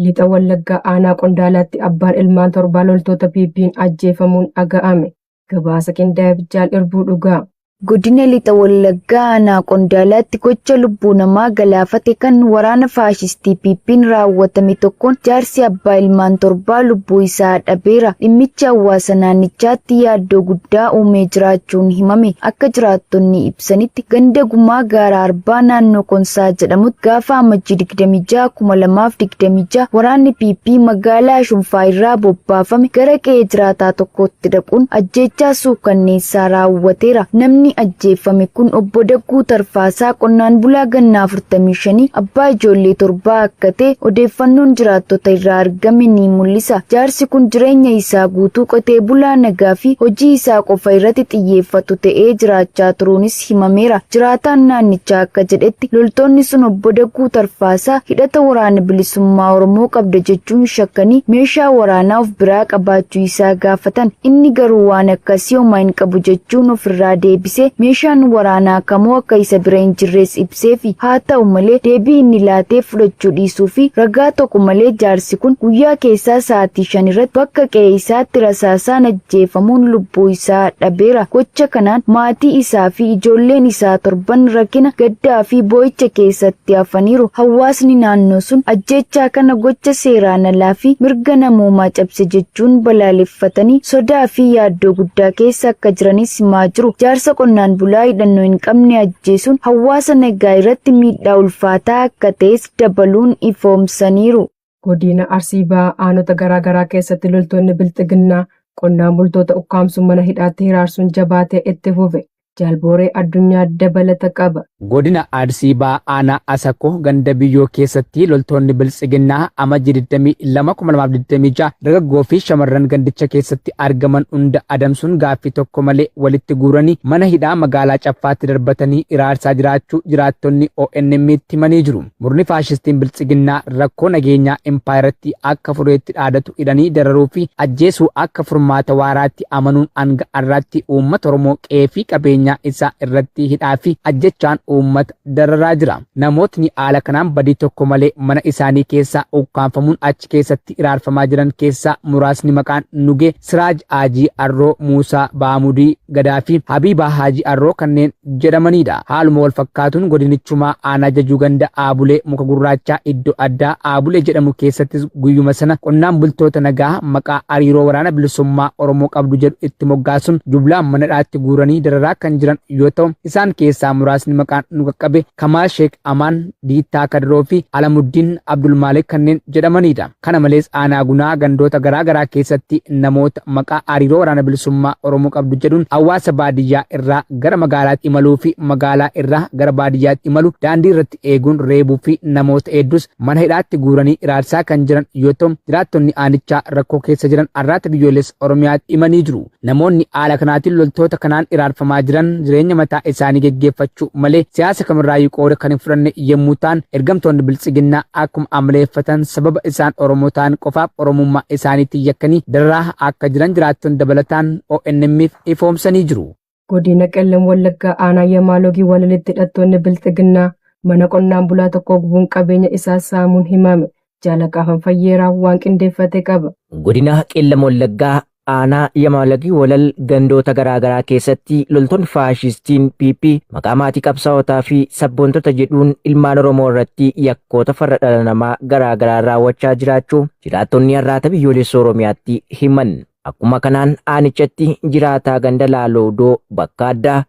Lixa Wallaggaa Aanaa Qondaalaatti abbaan ilmaan torbaa loltoota PP'n ajjeefamuun dhaga'ame. Gabaasa qindaa'e Jaal Irbuu Dhugaa. Godina Lixa Wallaggaa Aanaa Qondaalaatti gocha lubbuu namaa galaafate kan waraana faashistii PP'n raawwatame tokkoon jaarsi abbaa ilmaan torbaa lubbuu isaa dhabeera. Dhimmichi hawaasa naannichaatti yaaddoo guddaa uumee jiraachuun himame. Akka jiraattonni ibsanitti ganda Gumaa Gaara Arbaa naannoo Konsaa jedhamutti gaafa Amajjii 26, 2026 waraanni PP magaalaa Shunfaa irraa bobbaafame gara qe'ee jiraataa tokkootti dhaquun ajjeechaa suukanneessaa raawwateera. Namni ajjeefame kun obbo Dagguu Tarfaasaa qonnaan bulaa gannaa 45 abbaa ijoollee torbaa akka ta'e odeeffannoon jiraattota irraa argame ni mul'isa. Jaarsi kun jireenya isaa guutuu qotee bulaa nagaa fi hojii isaa qofa irratti xiyyeeffatu ta'ee jiraachaa turuunis himameera. Jiraataan naannichaa akka jedhetti loltoonni sun obbo Dagguu Tarfaasaa hidhata waraana bilisummaa Oromoo qabda jechuun shakkanii meeshaa waraanaa of biraa qabaachuu isaa gaafatan. Inni garuu waan akkasii homaa hin qabu jechuun ofirraa deebisee meeshaan waraanaa kamuu akka isa bira hin jirres ibseefi. Haa ta'u malee deebii inni laatee fudhachuu dhiisuu fi ragaa tokko malee jaarsi kun guyyaa keessaa sa'aatii 5 irratti bakka qe'ee isaatti rasaasaan ajjeefamuun lubbuu isaa dhabeera. Gocha kanaan maatii isaa fi ijoolleen isaa torban rakkina, gaddaa fi boo'icha keessatti hafaniiru. Hawaasni naannoo sun ajjeechaa kana gocha seeraan alaa fi mirga namoomaa cabse jechuun balaaleffatanii sodaa fi yaaddoo guddaa keessa akka jiranis himaa jiru. Jaarsa qonnaan bulaa hidhannoo hin qabne ajjeesuun hawaasa nagaa irratti miidhaa ulfaataa akka ta'es dabaluun ifoomsaniiru. Godina Arsii Bahaa aanota garaa garaa keessatti loltoonni Bilxiginnaa qonnaan bultoota ukkaamsuun mana hidhaatti hiraarsuun jabaatee itti fufe. Jaal Booree Addunyaa dabalata qaba. Godina Arsii Bahaa Aanaa Asakoo ganda Biyyoo keessatti loltoonni Biltsiginnaa Amajjii 22, 2026 dargaggoo fi shamarran gandicha keessatti argaman hunda adamsuun gaaffii tokko malee walitti guuranii mana hidhaa magaalaa Caffaatti darbatanii hiraarsaa jiraachuu jiraattonni ONM'tti himanii jiru. Murni faashistiin Biltsiginnaa rakkoo nageenyaa impaayerattii akka fureetti dhaadatu hidhanii dararuu fi ajjeesuu akka furmaata waaraatti amanuun hanga har'aatti uummata Oromoo qe'ee fi qabeenyaa isaa irratti hidhaa fi ajjechaan uummata dararaa jira. Namootni haala kanaan badii tokko malee mana isaanii keessaa ukkaamfamuun achi keessatti hiraarfamaa jiran keessaa muraasni maqaan Nugee Siraaj Haajii Arroo, Muusaa Baamudii Gadaa fi Habiibaa Haajii Arroo kanneen jedhamaniidha. Haaluma wal fakkaatuun godinichumaa aanaa Jajuu ganda Aabulee muka gurraachaa iddoo addaa Aabulee jedhamu keessattis guyyuma sana qonnaan bultoota nagaa maqaa hariiroo waraana bilisummaa Oromoo qabdu jedhu itti moggaasuun jumlaan mana hidhaatti guuranii dararaa kan jiran yoo ta'u isaan keessaa muraasni maqaan nu qaqqabe Kamaal Sheek Amaan, Diittaa Kadiroo fi Alamuddiin Abdulmaalik kanneen jedhamaniidha. Kana malees aanaa Gunaa gandoota garaa garaa keessatti namoota maqaa hariiroo waraana bilisummaa Oromoo qabdu jedhuun hawaasa baadiyyaa irraa gara magaalaatti imaluu fi magaalaa irraa gara baadiyyaatti imalu daandii irratti eeguun reebuu fi namoota heddus mana hidhaatti guuranii hiraarsaa kan jiran yoo ta'u jiraattonni aanichaa rakkoo keessa jiran Arraata Biyyoolessa Oromiyaatti himanii jiru. Namoonni haala kanaatiin loltoota kanaan hiraarfamaa jiran jireenya mataa isaanii geggeeffachuu malee siyaasa kamirraayyuu qooda kan hin fudhanne yommuu ta'an, ergamtoonni Biltsiginnaa akkuma amaleeffatan sababa isaan Oromoo ta'an qofaaf Oromummaa isaaniitiin yakkanii dararaa akka jiran jiraattonni dabalataan ONM'f ifoomsanii jiru. Godina Qellem Wallaggaa Aanaa Yamaalogii Walalitti hidhattoonni Bilxiginnaa mana qonnaan bulaa tokkoo gubuun qabeenya isaa saamuun himame. Jaalaqaa Fanfayyeeraa waan qindeeffate qaba. Godina Qellem Wallaggaa Aanaa Yamaalagii Walal gandoota garaa garaa keessatti loltoonni faashistiin PP maqaa maatii qabsaa'otaa fi sabboontota jedhuun ilmaan Oromoo irratti yakkoota farra dhala namaa garaa garaa raawwachaa jiraachuu jiraattonni Arraata Biyyoolessa Oromiyaatti himan. Akkuma kanaan aanichatti jiraataa ganda Laaloodoo bakka addaa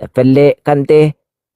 Xeffellee kan ta'e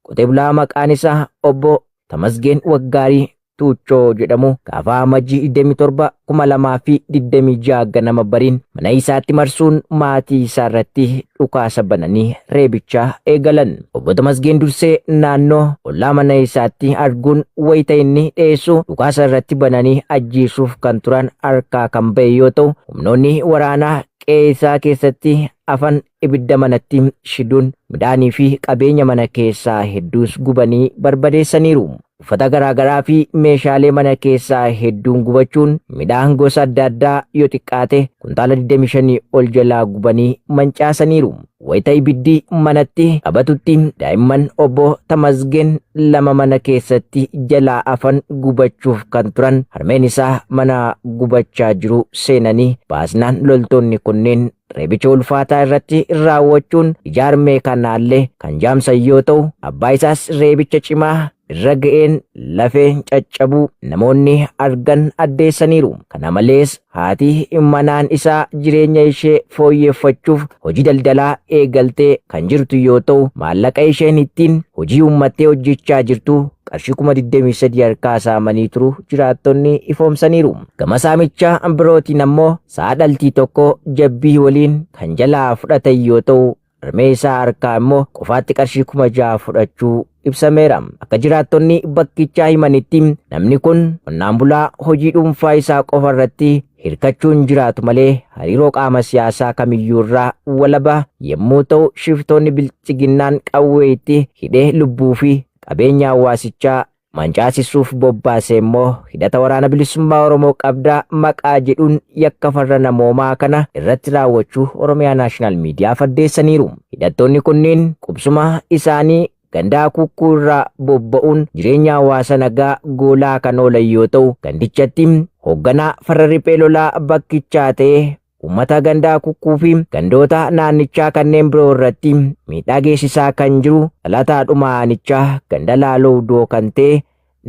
qotee bulaa maqaan isaa obbo Tamasgeen Waggaarii Tuuchoo jedhamu gaafa Amajjii 27, 2026 ganama bariin mana isaatti marsuun maatii isaa irratti dhukaasa bananii reebicha eegalan. Obbo Tamasgeen dursee naannoo ollaa mana isaatti arguun wayita inni dheessu dhukaasa irratti bananii ajjeesuuf kan turan harkaa kan ba'e yoo ta'u, humnoonni waraanaa qe'ee isaa keessatti hafan ibidda manatti shiduun midhaanii fi qabeenya mana keessaa hedduus gubanii barbadeessaniiru. Uffata garaagaraa fi meeshaalee mana keessaa hedduun gubachuun midhaan gosa adda addaa yoo xiqqaate kuntaala 25 ol jalaa gubanii mancaasaniiru. Wayita ibiddi manatti qabatutti daa'imman obbo Tamasgeen 2 mana keessatti jalaa hafan gubachuuf kan turan harmeen isaa mana gubachaa jiru seenanii baasnaan loltoonni kunneen reebicha ulfaataa irratti raawwachuun ija harmee kanaallee kan jaamsan yoo ta'u abbaa isaas reebicha cimaa irra ga'een lafeen caccabuu namoonni argan addeessaniiru. Kana malees haati manaan isaa jireenya ishee fooyyeffachuuf hojii daldalaa eegaltee kan jirtu yoo ta'u maallaqa isheen ittiin hojii uummattee hojjechaa jirtu qarshii 23,000 harkaa saamanii turu jiraattonni ifoomsaniiru. Gama saamicha birootiin ammoo sa'a dhaltii tokko jabbii waliin kan jalaa fudhatan yoo ta'u harmee isaa harkaa immoo qofaatti qarshii 6,000 fudhachuu ibsameera. Akka jiraattonni bakkichaa himanitti namni kun qonnaan bulaa hojii dhuunfaa isaa qofa irratti hirkachuun jiraatu malee hariiroo qaama siyaasaa kamiyyuu irraa walaba yommuu ta'u shiftoonni bilchiginnaan qawwee itti hidhee lubbuu fi qabeenya hawaasichaa mancaasisuuf bobbaase immoo hidhata waraana bilisummaa Oromoo qabdaa maqaa jedhuun yakka farra namoomaa kana irratti raawwachuu Oromiyaa Naashinaal Miidiyaa addeessaniiru. Hidhattoonni kunneen qubsuma isaanii gandaa kukkuu irraa bobba'uun jireenya hawaasa nagaa goolaa kan oolan yoo ta'u gandichatti hoogganaa farra riphee lolaa bakkichaa ta'ee uummata gandaa kukkuu fi gandoota naannichaa kanneen biroo irratti miidhaa geessisaa kan jiru dhalataadhuma aanichaa ganda Laaloo Udoo kan ta'e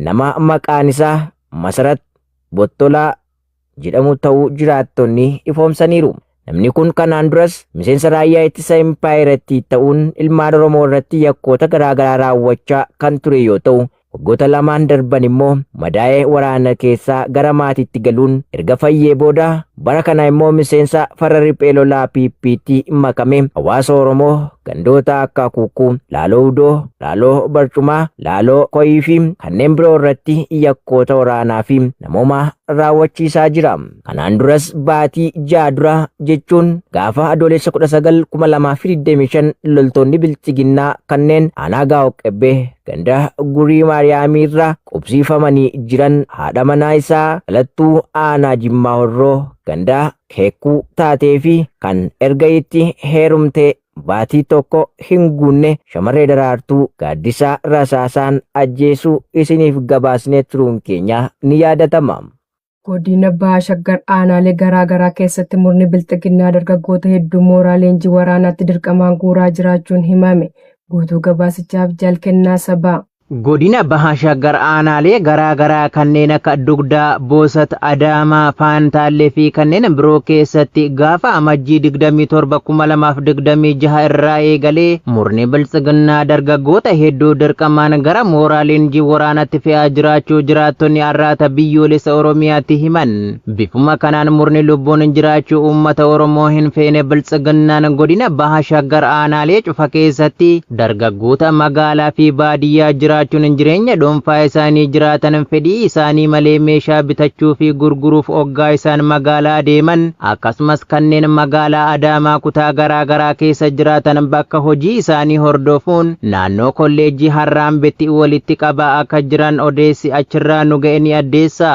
nama maqaan isaa Masarat Bottolaa jedhamu ta'uu jiraattonni ifoomsaniiru. Namni kun kanaan duras miseensa raayyaa ittisa impaayerattii ta'uun ilmaan Oromoo irratti yakkoota garaagaraa raawwachaa kan ture yoo ta'u waggoota lamaan darban immoo madaa'ee waraana keessaa gara maatiitti galuun erga fayyee booda bara kana immoo miseensa farra riphee lolaa PPT makame hawaasa Oromoo gandoota akka Kukkuu, Laaloo Udoo, Laaloo Barcumaa, Laaloo Koyii fi kanneen biroo irratti yakkoota waraanaa fi namooma raawwachiisaa jira. Kanaan duras baatii 6 dura jechuun gaafa Adoolessa 19 2025 loltoonni bilchiginnaa kanneen aanaa Gaa'oo Qebbee ganda Gurii Maariyaamii irraa qubsiifamanii jiran haadha manaa isaa dhalattuu aanaa Jimmaa Horroo ganda Keekkuu taatee fi kan erga itti heerumte baatii tokko hin guunne shamarree Daraartuu Gaaddisaa rasaasaan ajjeesuu isiniif gabaasnee turuun keenya ni yaadatama. Godina Baha Shaggar aanaalee garaa garaa keessatti murni bilxiginnaa dargaggoota hedduu mooraa leenjii waraanaatti dirqamaan guuraa jiraachuun himame. Guutuu gabaasichaaf Jaal Kennaa Sabaa. Godina Baha Shaggar aanaalee garaa garaa kanneen akka Dugdaa, Boosat, Adaamaa, Faantaallee fi kanneen biroo keessatti gaafa Amajjii 27 2026 irraa eegalee murni biltsiginnaa dargaggoota hedduu dirqamaan gara mooraa leenjii waraanatti fe'aa jiraachuu jiraattonni Arraata Biyyoolessa Oromiyaatti himan. Bifuma kanaan murni lubbuun jiraachuu uummata Oromoo hin feene biltsiginnaan godina Baha Shaggar aanaalee cufa keessatti dargaggoota magaalaa fi baadiyyaa jiraachuun jireenya dhuunfaa isaanii jiraatan fedhii isaanii malee meeshaa bitachuu fi gurguruuf oggaa isaan magaalaa adeeman akkasumas kanneen magaalaa Adaamaa kutaa garaa garaa keessa jiraatan bakka hojii isaanii hordofuun naannoo kolleejjii Harraambetti walitti qabaa akka jiran odeessi achirraa nu ga'e ni addeessa.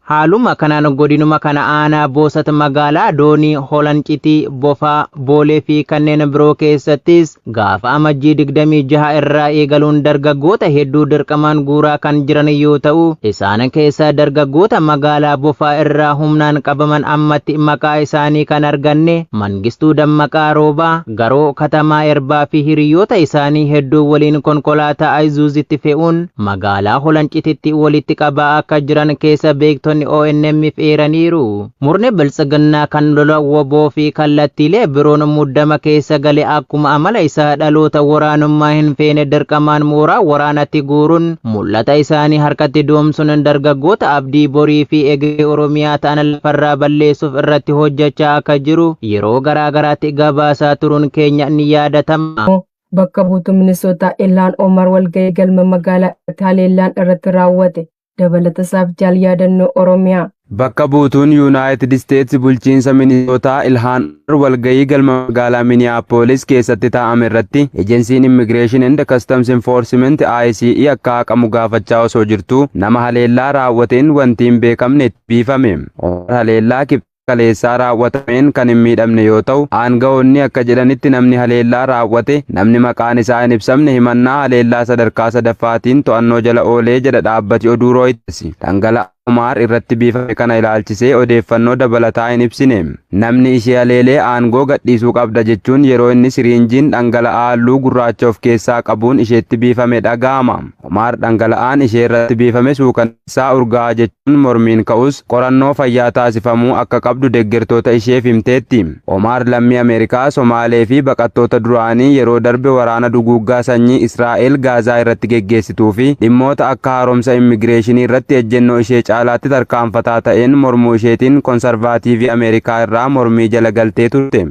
Haaluma kanaan godinuma kana aanaa Boosat magaalaa Doonii, Holancitii, Bofaa, Boolee fi kanneen biroo keessattis gaafa Amajjii 26 irraa eegaluun dargaggoota hedduu dirqamaan guuraa kan jiran yoo ta'u isaan keessaa dargaggoota magaalaa Bofaa irraa humnaan qabaman ammatti maqaa isaanii kan arganne Mangistuu Dammaqaa Roobaa, Garoo Katamaa Erbaa fi hiriyoota isaanii hedduu waliin konkolaataa Ayizuuzitti fe'uun magaalaa Holancititti walitti qabaa akka jiran keessa beektonni ONM'f eeraniiru. Murni biltsiginnaa kan lola WBO fi kallattiilee biroon muddama keessa gale akkuma amala isaa dhaloota waraanummaa hin feene dirqamaan mooraa waraanatti guuruun mul'ata isaanii harkatti doomsuun dargaggoota abdii borii fi egeree Oromiyaa ta'an lafarraa balleessuuf irratti hojjechaa akka jiru yeroo garaa garaatti gabaasaa turuun keenya ni yaadatama. Bakka buutuu Minisootaa Ilhaan Omar walga'ii galma magaalaa irratti haleellaan irratti raawwate. Dabalata isaaf Jaal Yaadannoo Oromiyaa. Bakka buutuun Yuunaayitid Isteetsi bulchiinsa Minisootaa Ilhaan Omar walga'ii galma magaalaa Miniyaapolis keessatti taa'ame irratti ejensiin Immigration and Customs Enforcement ICE akka haqamu gaafachaa osoo jirtuu nama haleellaa raawwateen wanti hin beekamne itti biifame. Omar haleellaa Kaleessaa raawwatameen kan hin miidhamne yoo ta'u, aanga'oonni akka jedhanitti namni haleellaa raawwate, namni maqaan isaa hin ibsamne, himannaa haleellaa sadarkaa sadaffaatiin to'annoo jala oolee jedha dhaabbati oduu Reuters. Dhangala'aa Omaar irratti biifame kana ilaalchisee odeeffannoo dabalataa hin ibsine. Namni ishee haleelee aangoo gadhiisuu qabda jechuun yeroo inni siriinjiin dhangala'aa halluu gurraacha of keessaa qabuun isheetti biifame dhaga'ama. Omaar dhangala'aan ishee irratti biifame suukanneessaa urgaa'a jechuun mormiin ka'us, qorannoo fayyaa taasifamuu akka qabdu deeggartoota isheef himteetti. Omaar lammii Ameerikaa, Somaalee fi baqattoota duraanii yeroo darbe waraana duguuggaa sanyii Israa'el Gaazaa irratti geggeessituu fi dhimmoota akka haaromsa immigireeshinii irratti ejjennoo ishee caalaatti tarkaanfataa ta'een mormuu isheetiin konsarvaatiivii Ameerikaa irraa mormii jala galtee turte.